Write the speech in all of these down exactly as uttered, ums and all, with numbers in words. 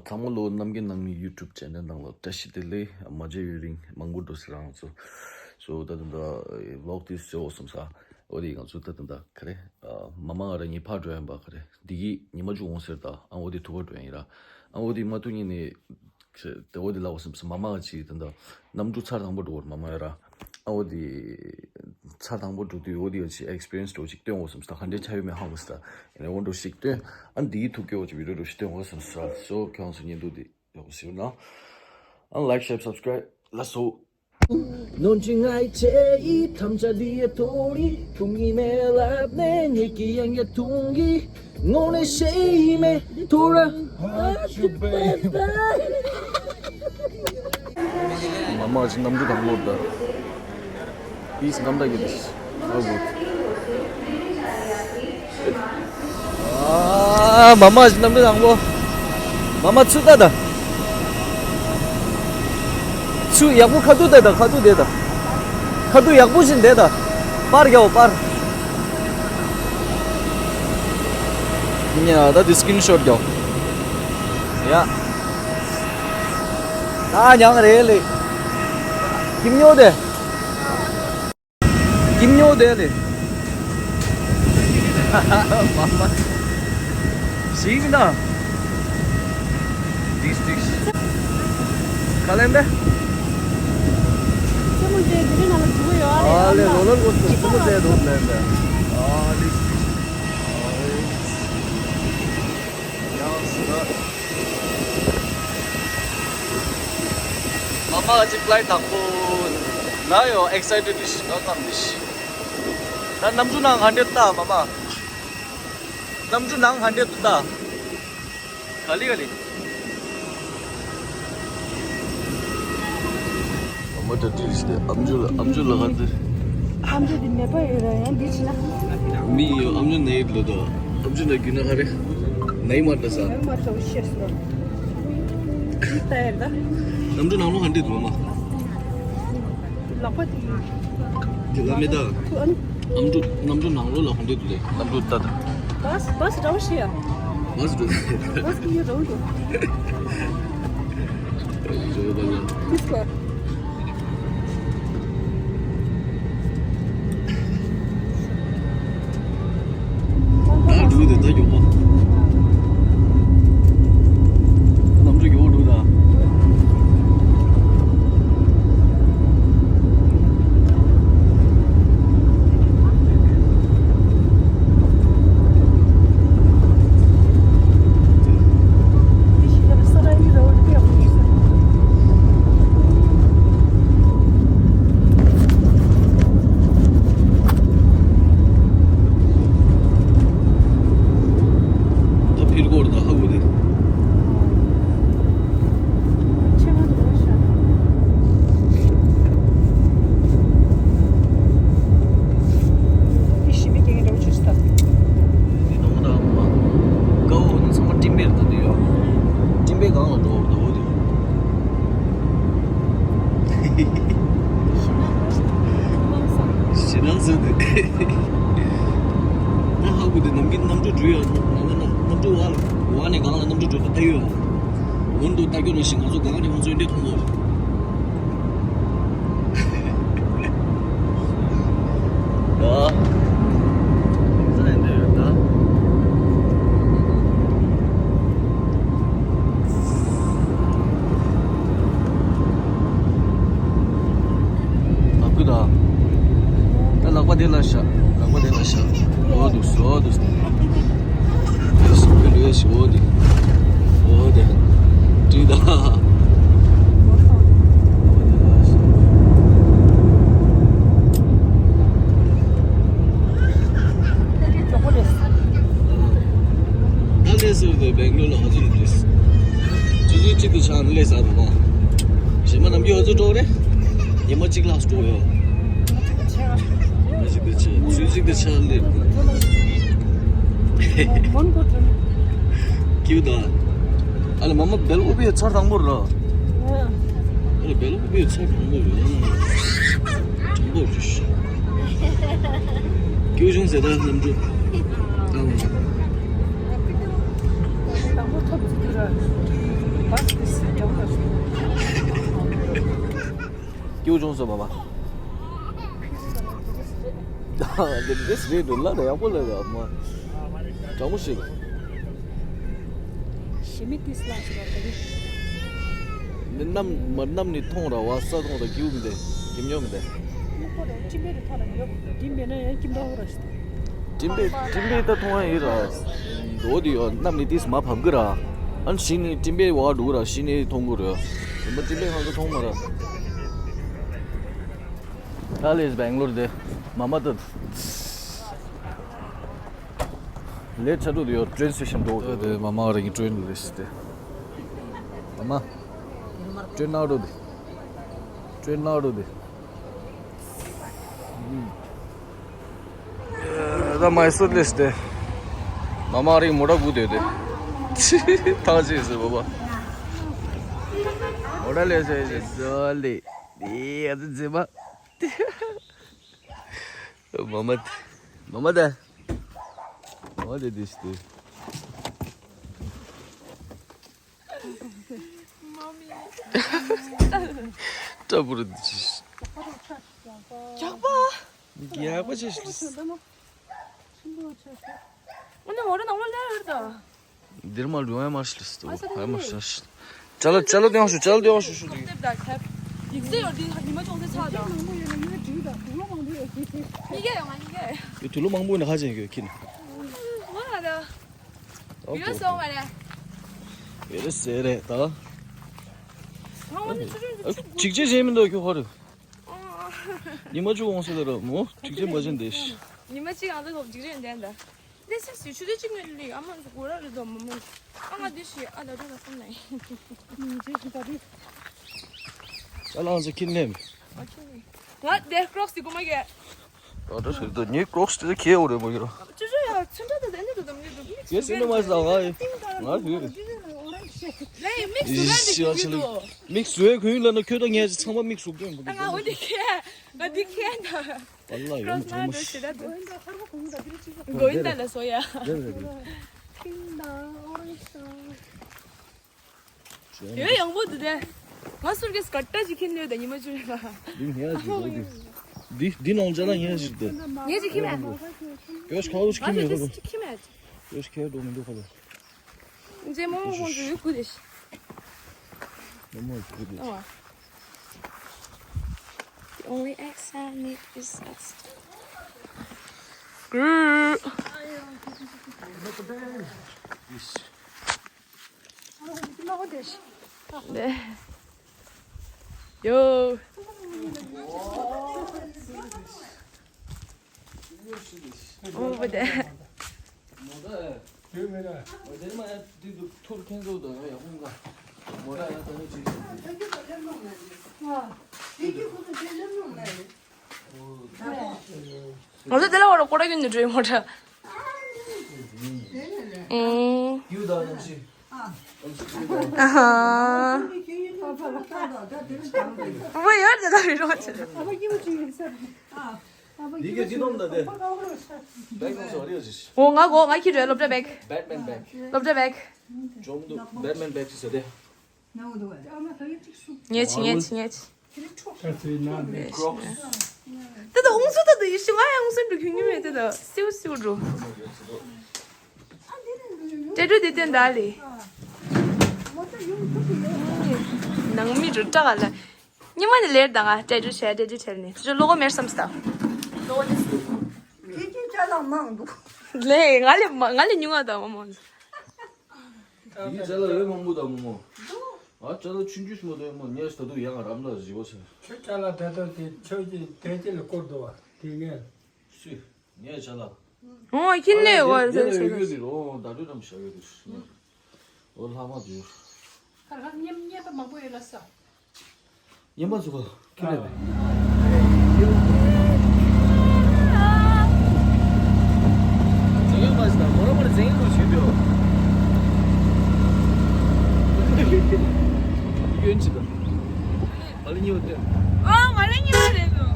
ཚང་མ་ལོ་རྣམ་རྒྱལ་ནང་མི་YouTube channel ནང་ལ་བཀྲ་ཤིས་བདེ་ལེགས། མ་མཇལ་ཡུན་རིང་མང་པོ་འགྲོ་སྲིད་རང་ཚོ། སོ་ད་ད་ད་vlog དེ་བཟོ་འོ་སོང་ས། འོ་དེ་ང་ཚོ་ད་ད་ད་ག་རེ། མ་མ་ང་ར་ངའི་ཕར་འགྲོ་ཡིན་པ་ག་རེ། འདི་གི་ཉི་མ་བཅུ་འོང་ཟེར། ད་ཨ་འོ་དེ་ཐུག་པ་འགྲོ་ཡིན་ར། ཨ་འོ་དེ་མ་ཐུག་ཉིན་ནས་དེ་འོ་དེ་ལ་འོ་སོང་ས། མ་མ་ང་ཅིག་ད་ད་གནམ་གྲུ་ཚར་དང་པོ་འགྲོ་བར་མ་མ་ཡ་ར། ཨ་འོ་དེ་ཚར་དང་པོ་འགྲོ་དུས་འོ་དེ་ཡ་ཅིག་experience འགྲོ་ཅིག་སྟོན་འོ་སོང་ས། ད་ག་འདྲས་ཆ་ཡོད་མེད་ཧ་གོ་ས། ད་ཡིན་ན་འོ་འགྲོ་ཞིག་སྟོན། ཨ་འདི་གི་ཐུག་གི་འོ་ཅིག་video འགྲོ་ཞིག་སྟོན་འོ་སོང་ས། སོ་ཁྱོད་ཚོ་ཉིན་དུ་དེ་ཡག་པོ་ཞིག་ན། ཨ་like share subscribe ལ་སོ། ནོར་འཁྲུལ་ངའི་ཆེ་ཡི་ཐམས་ཅད་འདི་ཡི་ཐོག་ནས་ཐུག་ངེས་མེད་ལབ་ནས་ངེད་ཀྱི་ཡང་ཡང་ཐུག་གི་ངོ་ནས་ཤེས་ཡི་མེད་ཐུག་ར། མ་མ་ཅི་གནམ་གྲུ་དང་པོ་ད། Peace གམ་ད་གི་དིས། ཨ་མ་མ་ཅི་གནམ་གྲུ་དང་པོ། མ་མ་ཚུ་ད་ད། ཚུ་ཡག་པོ་ཁ་ཐུག་དེ་ད། ཁ་ཐུག་དེ་ད། ཁ་ཐུག་ཡག་པོ་ཞིག་དེ་ད། པར་རྒྱག་པར། ཉ་ད་དེ་screenshot རྒྱག་ཡ། ད་མྱང་རེད་ལེ། ཁྱིམ་ཉོ་དེ། ཁྱིམ་ཉོ་དེ་ལེ། མ་མ། ཞིག་ན། དིས་དིས། ག་ལེན་པས། རྩེད་མོ་རྩེ་དེ་རིང་ང་ལ་འཇུག་གི་ཡོད་ཨ་ལེ། ཨ་ལེ་ལོ་ལོན་གོ་རྩེད་མོ་རྩེ་འདུག་ལེན་པས། ཨ་ལེ། ཡང་སྲིད་ན། མ་མ་ཅིག་flight དང་པོ་ན་ཡོ་excited ཤི་ན་ཁམ་ཤི། ད་གནམ་གྲུ་ནང་ཧན་ཌེ་ད་མ་མ། གནམ་གྲུ་ནང་ཧན་ཌེ་ད། ག་ལི་ག་ལི། མ་མ་ད་དྲིས་ཏེ་ཨམ་ཅོག་ལ་ཨམ་ཅོག་ལ་ཧ་ཏེ། ཨམ་ཅོག་འདི་མེད་པ་ཡོད་ར་ཡང་འདི་ཕྱིན་ན། མི་ཡོད་ཨམ་ཅོག་ནས་ལོ་ད། ཨམ་ཅོག་ན་རྒྱུ་ན་ཧ་རེ། ནའི་མ་ད་ས། ནའི་མ་ད་ཤེས་སོ། འདི་ལྟ་ཡར་ད། ནམ་དུ་ནང་ལོ་ཧ་འདི་དུ་མ། ལག་པ་དེ། འདི་ལ་མེ་ད། ཨམ་ཅོག་ནམ་དུ་ནང་ལོ་ལ་ཧ་འདི་དུ་ལེ་ནམ་དུ་ད་ད། བས་བས་ར་བ་ཤེས་ཡ། བས་དུ། བས་གི་རོ་དུ། This one. ད་འགྲོ་དེ་ད་མགྱོགས་པ། གནམ་གྲུ་མགྱོགས་འགྲོ་ད། ད་ཕིར་གོར་ད་ཧ་གོ་དེ། འདི་ནང་ད་མ། དཀའ་བོ་ནི་ཚང་མ་ཀྲིན་པེར་ད་དུ་ཡོད། ཀྲིན་པེར་གང་ལ་འགྲོ་བ་འདུག་འོ་དེ། ཞེ་སྡང་ཟེར་དེ། ད་ཧ་གོ་དེ་ནམ་རྒྱུན་གནམ་གྲུ་འགྲོ་ཡོད་ནམ་གྲུ་བ་བ་ནས་གང་ལ་གནམ་གྲུ་འགྲོ་ད་ད་ཡོད། འོན་ཏུ་ད་སྐྱོ་རུ་ཞིག་ང་ཚོ་གང་ནས་ང་ཚོའི་འདྲེ་མཐོང་གོ། ཡ། ས་ཡིན་འདྲ་ཡོད་ད། ལག་པ་ད། ད་ལག་པ་དེ་ལ་བཞག་ལག་པ་དེ་ལ་བཞག་འོ་འདུག་འོ་འདུག་ཨོ་དེ། ཨོ་དེ། དྲིས་ད། ད་ལས་ཟེར་དེ་སྦེང་ལོར་ལ་ཧ་ཅང་རེད། ཆུ་ཚོད་གཅིག་ཏུ་ཆགས་ནས་ལས་ཟ་དང་མ། ཞེ་མ་ནམ་རྒྱུན་ཧ་ཅང་སྤྲོ་རེད། ཉི་མ་གཅིག་ལྷག་སྤྲོ་ཡོད། ད་ཅིག་ཏུ་ཆགས། ཚུལ་ཅིག་ཏུ་ཆགས་ལེ། མོན་གོ་ཀྲུང་། ཀྱུ་ད། ཨ་ལེ་མ་མ་བེལ་ཨུ་པི་ཚར་དང་པོ་ར། ཨ་ལེ་བེལ་ཨུ་པི་ཚར་དང་པོ་ར། དང་པོ་ར། ཀྱུ་གཞུང་ཟེར་ད་གནམ་གྲུ། ད་མ། དང་པོ་ཐོབ་ཚུགས་ར། སྐྱིད་པོ་བྱུང་སོང་བ་བ། འདི་འདྲས་རེད་འདུག་ལ་ད་ཡག་པོ་ལ་ཡ་མ། དྲང་མོ་ཞིག་ཞི་མི་ཏིས་ལ་ཞིག་ར་ད་གི། འདི་གནམ་མ་གནམ་ནི་མཐོང་ར་བ་ས་མཐོང་ར་སྐྱིད་པོ་མི་འདུག་སྐྱིད་ཉོ་མི་འདུག་སྤྲིན་པའི་རི་མཐོང་ར་ཡོད་འདི་མེད་ན་ཡང་སྐྱིད་འདུག་ར་ཞིག་སྤྲིན་པའི་སྤྲིན་པའི་ད་མཐོང་ཡ་ཡིན་ར། འོ་དེ་ཡོད་གནམ་ནི་ཏིས་མ་བབས་གི་ར། ཨ་ནི་ཞིང་ནི་སྤྲིན་པའི་བ་འགྲོ་གི་ར་ཞིང་ནི་མཐོང་གི་ར། རིམ་པ་སྤྲིན་པའི་ཁང་ཚོ་མཐོང་མ་ར། ད་ལས་སྦེང་ལོར་དེ་མ་མ་ད། ལས་ཆ་འགྲོ་དེ་ཡོད་ཏྲེན་སི་ཤན་འགྲོ་དེ། དེ་མ་མ་རིང་ཏྲེན་ལས་སི་དེ། མ་མ། ཏྲེན་ནང་འགྲོ་དེ། ཏྲེན་ནང་འགྲོ་དེ། ད་མ་སོད་ལས་སི་དེ། མ་མ་རིང་མོ་ཊ་སྒུག་དེ་དེ། ཐང་ཅི་སི་བ་བ། མོ་ཊ་ལས་སི་ཟོ་ལེ། དེ་ཨ་ཙི་ཙི་མ། མ་མ། མ་མ་ད། མ་མ་ད་དེ་སི་དེ། སྐྲ་བུར་འདི། ཇག་པ། ཡག་པ་ཅིག་ཨ་ནི་འོ་ར་ནང་ལོ་ལེ་ར་ད། འདིར་མ་ལུས་ཨ་མ་ཤི་ལི་སི་ཏོ་ཨ་མ་ཤི་ཤི། ཅ་ལ་ཅ་ལ་ཏེང་ཤུ་ཅ་ལ་ཏེང་ཤུ་ཤུ་དེ། ཡིག་ཚད་ཡོད་འདི་ཉི་མ་ཅུང་ཟད་ཚ་ད། གཉིས་ཀ་ཡོད་ང་གཉིས་ཀ་ཡོད། དུ་ལོ་མང་པོ་ཡོད་ཁྱི་ནི། ང་ལ་ད། ཡོད་སོང་ང་ལ། ཡོད་ཟེར་རེད་ད། ང་འོ་ནི་ཆུ་ཆུ་ཆུ་ཆུ། ཅིག་ཅིག་བྱས་མི་འདུག་ཁྱོད་ཧོ་རུ། ཉི་མ་བཅུ་འོང་ས་དེ་ར་མོ་གཅིག་ཅན་མ་ཅན་དེ། ཉི་མ་གཅིག་ཨང་ད་ཐོབ་འཇིགས་རེད་འདྲ་འདྲ། འདི་སེམས་སུ་ཆུ་ཚོད་གཅིག་ནས་ལུས་ཨ་མ་ཚོ་གོ་ར་རེད་དོ་མོ་མོ། ཨ་ང་འདི་ཞིག་ཨ་ད་དྲོད་ལ་སོང་ནས། ཅ་ལག་ཚོ་ཁྱེར་ནས། ང་དེ་ཀྲོག་སི་གོ་མ་གེ། ཨ་ད་ཞིག་ད་ཉེ་ཀྲོག་སི་དེ་ཁྱེར་འོ་རེད་མོ་གེ་ར། ཆུ་ཚོད་ཡ་ཚུན་ཁྲ་དེ་དེ་འདྲ་དུ་དམ་ཉེ་དུ་མིག་གེ་སི་ནི་མ་ཟ་ང་ཡི་ང་ཡི། ལེ་མིག་སུ་ལ་འདི་ཁྱེར་གྱི་འདུག་མིག་སུའི་གོས་ལ་ན་ཁྱོད་ད་ངས་ཚང་མ་མིག་ཟུག་སྟོན་གོ། ང་འོ་འདི་ཁྱེར། ང་འདི་ཁྱེར་ད། པ་ལ་ཡོང་ཀྲོག་སི་ན་འགྲོ་ཞེ་དྲག་འདུག་མགོ་ཡིན་ད་ལ་སོ་ཡ། རེད་རེད་རེད། ཕིང་དང་ཨོ་རེན་ཇི་དང་། ཡོད་ཡང་པོ་འདུག་དེ། ང་སུར་གེ་སྐར་ཏ་ཅིག་ཁྱེར་ནས་ད་ཉི་མ་བཅུ་རེ་ལ། འདི་ངས་ཅིག་འདུག་འདི། འདི་ནང་ཅ་ལག་ངས་ཅིག་འདུག་ངས་ཅིག་ཁྱེར་མེད། ཡོ་ཤི་ཁ་ལོ་ཅིག་ཁྱེར་མེད་ཁ་ལོ། ཅིག་ཁྱེར་མེད། ཡོ་ཤི་ཁ་ལོ་མི་འདུག་ཁ་ལོ། ཇེ་མོ་མོ་ཁོང་ཚོ་ཡོད་ཁུ་དེ་ཤི། མོ་མོ་ཁུ་དེ་ཤི། ཨོ། The only eggs I need is us. Group. 네. 요. 오, 뭐 돼. ང་ཚོ་དེ་ལ་བར་སྐོར་ར་ཡོད་ནི་འགྲོ་ཡི་མོ་ད། ཨུམ། ཨ་ཧ། བུ་ཡོད་དེ་ལ་རི་རོ་ཆེ། འདི་ག་ཅི་ནོམ་ད་དེ། འོ་ང་གོ་ང་ཁྱི་རེད་སློབ་གྲྭ་བེག་སློབ་གྲྭ་བེག་ཇོམ་དུ་བེག་མེན་བེག་ཅི་ཟེར་དེ། ཉེ་ཆི་ཉེ་ཆི་ཉེ་ཆི། ད་ད་ཨུང་སུ་ད་ད་ཡི་ཤི་ང་ཡང་ཨུང་སུ་འགྲོ་ཁྱོད་ཉི་མེད་ད་ད་སིའུ་སིའུ་འགྲོ། ཏྲེ་ཏྲུ་དེ་བསྟན་ད་ལེ། ནང་མི་རུ་ཏྲ་ག་ལ། ཉི་མ་ནི་ལེར་དང་ང་ཏྲེ་ཏྲུ་བྱས་ཏྲེ་ཏྲུ་བྱས་ནི་ཚུ་ལོ་གོ་མེར་སམ་སྟ། ལོ་གོ་ནི་སུ། ཁྱེད་ཀྱི་ཅ་ལག་མང་འདུག་ལེ་ང་ལེ་མ་ང་ལེ་ཉུང་ང་དང་མ་མང་། ཡི་ཅ་ལག་ཡོད་མང་པོ་དང་མོ་མོ། ཨ་ཅ་ལག་ཆུང་ཆུང་ཞིག་མ་གཏོགས་མོ་ངས་ད་དུང་ཡང་རམ་ལ་བཞི་པོ་ཟེར། ཁྱོད་ཅ་ལག་ད་ལྟ་དེ་ཆོས་ཀྱི་དེ་ཅི་ལ་བསྐོར་འདུག་བ་དེ་ངས། སུས། ངས་ཅ་ལག་ཨོ་ཁྱི་ལེ་ཨོ་ཟེར་ཟེར། ཡོད་ནི་རོ་ད་དུང་རམ་བཞག་ཡོད་དུ། ཨོ་ལྷག་མ་དུ། ཁར་ཁར་བརྙན་བརྙན་པ་མང་པོ་ཡོད་ལ་ས། ཉན་པ་ཚོ་ཁ་ཁྱོད་རེད་པས། ཛེང་ཡོད་པ་ཞིག་དང་མོ་ར་མོ་ར་ཛེང་ཡོད་ཞིག་འདུག་སྐྱོན་ཅི་དང་། མ་ལ་ཉི་བ་སྟེ། ཨ་མ་ལ་ཉི་བ་རེད་འདུག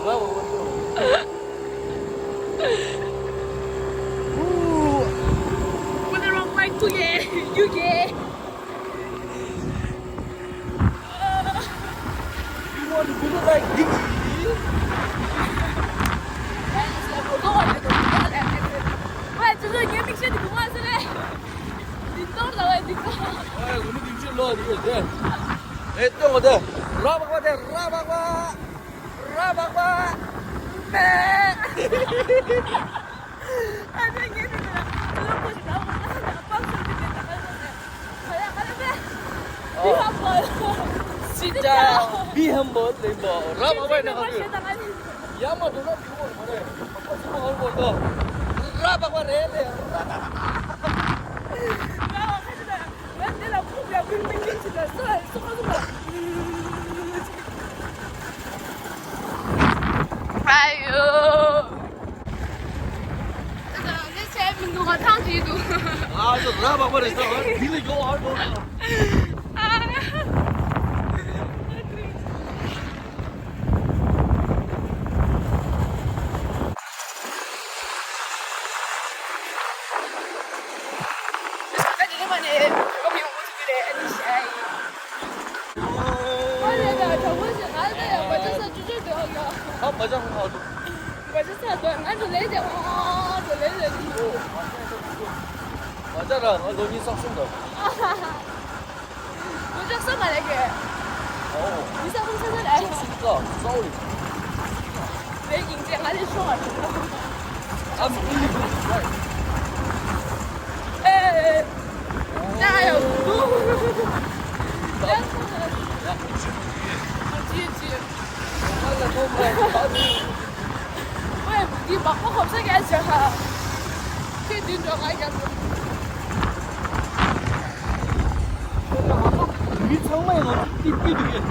What the wrong way to get you get? You want to do it like this? ཨེ། ཨེ། སྟོན་གོ་དེ། ར་བག་པ་དེ། ར་བག་པ། ར་བག་པ། པེ། ཨ་ནི་ངས་དེ་ལ་ལོ་ཁོ་ཞིག་ར་བག་པ་ད་པག་སོ་དེ་དེ་ད་ཧ་ལ་ཧ་ལ་པེ། Be humble. Sit down. Be humble. ར་བག་པ་ཡིན་ན་ག་རེ། ཡ་མ་འགྲོ་ན་འགྲིག་གི་མ་རེད། ཁོ་ཚོ་ཧོལ་པོ་དོ། ར་བག་པ་རེད་ལེ། ར་བག་པ་ཁ་ཅིག་ད། ང་འདི་ལ་ཕུག་ཡ་བིང་བིང་བིང་ཅིག་ད་སོ་སོ་ཁ་སོ་ད། ཨ་ཡོ། ད་ནི་བྱས་མི་འདུག་ང་ཐང་ཅིག་འདུག་ཨ་ཅོ་ར་བག་པ་རེད་ད། འདི་ལ་ཡོང་ཨ་ཅོ། ཨ་མ་ཅང་ཧ་འདུག་མ་ཅང་ས་དོ་ང་ཚོ་ལས་དེ་ཨོ་ཚོ་ལས་དེ། མ་ཅང་ར་ང་ལོ་གཉིས་སག་གསུམ་དང་། ལོ་ཅག་ས་མ་ལས་གི། ཨོ། མི་ས་ཁུང་ས་ས་ལས། ཅག་སི་ཀ་སའོ་རི། ལས་ཡིན་ཅེ་ང་ལས་ཤོང་བ། I'm really good, right? ཨེ། ད་ཡོ། ད་ཡོ། ཅི་ཅི། ང་ལ་ཐོག་མ་ད་ཅི། ཝེ། འདི་མག་པ་ཧོབ་ས་རྒྱ་ཆེ་ཧ། ཁྱེད་འདི་འགྲོ་ང་རྒྱ་འགྲོ། མི་ཚང་མ་ཡང་ང་ཚོ་ཏི་ཏི་འདུག་གས།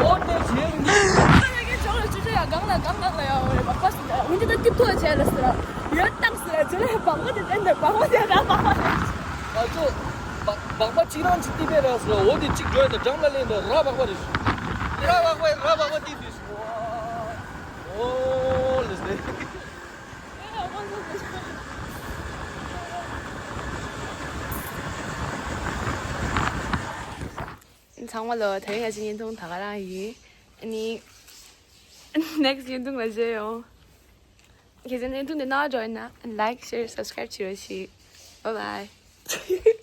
ཨོ་དེ་བྱས་ནི། ཁ་ཡ་གི་ཅོག་ལ་ཅུ་ཅུ་ཡ་གང་ལ་གང་གང་ལ་ཡ་ཝེ་མག་པ་སི་ལ་ཡ་འོན་ཏེ་ད་ཏི་ཐོ་བྱས་ལ་སི་ལ་ཡོད་བཏང་སི་ལ་ཅི་ལ་ཡ་བག་མ་དེ་བསྟན་ད་བག་མ་དེ་ར་བག་མ་རེད། ང་ཚོ་བག་བག་པ་གཅིག་རང་གཅིག་ཏི་པས་ར་སི་ལ་འོ་དེ་གཅིག་འགྲོ་ཡ་ད་འགྲམ་ལ་ལེན་ད་ར་བག་པ་རེད། ར་བག་པ་ར་བག་པ་ཏི་ཏི་སི། ཨོ་ལེ་སི་ལེ། ཚང་མ་ལོ། དེ་རིང་ང་ཚོའི་བརྙན་ཐུང་ད་ག་རང་ཡིན། ཨ་ནི་next་བརྙན་ཐུང་ལ་མཇལ་ཡོང་། ཁྱེད་ཚོའི་བརྙན་ཐུང་འདི་རྣ་བར་འགྲོ་ཡིན་ན་like, share, subscribe་བྱེད་རོགས་ཞུ། Bye bye.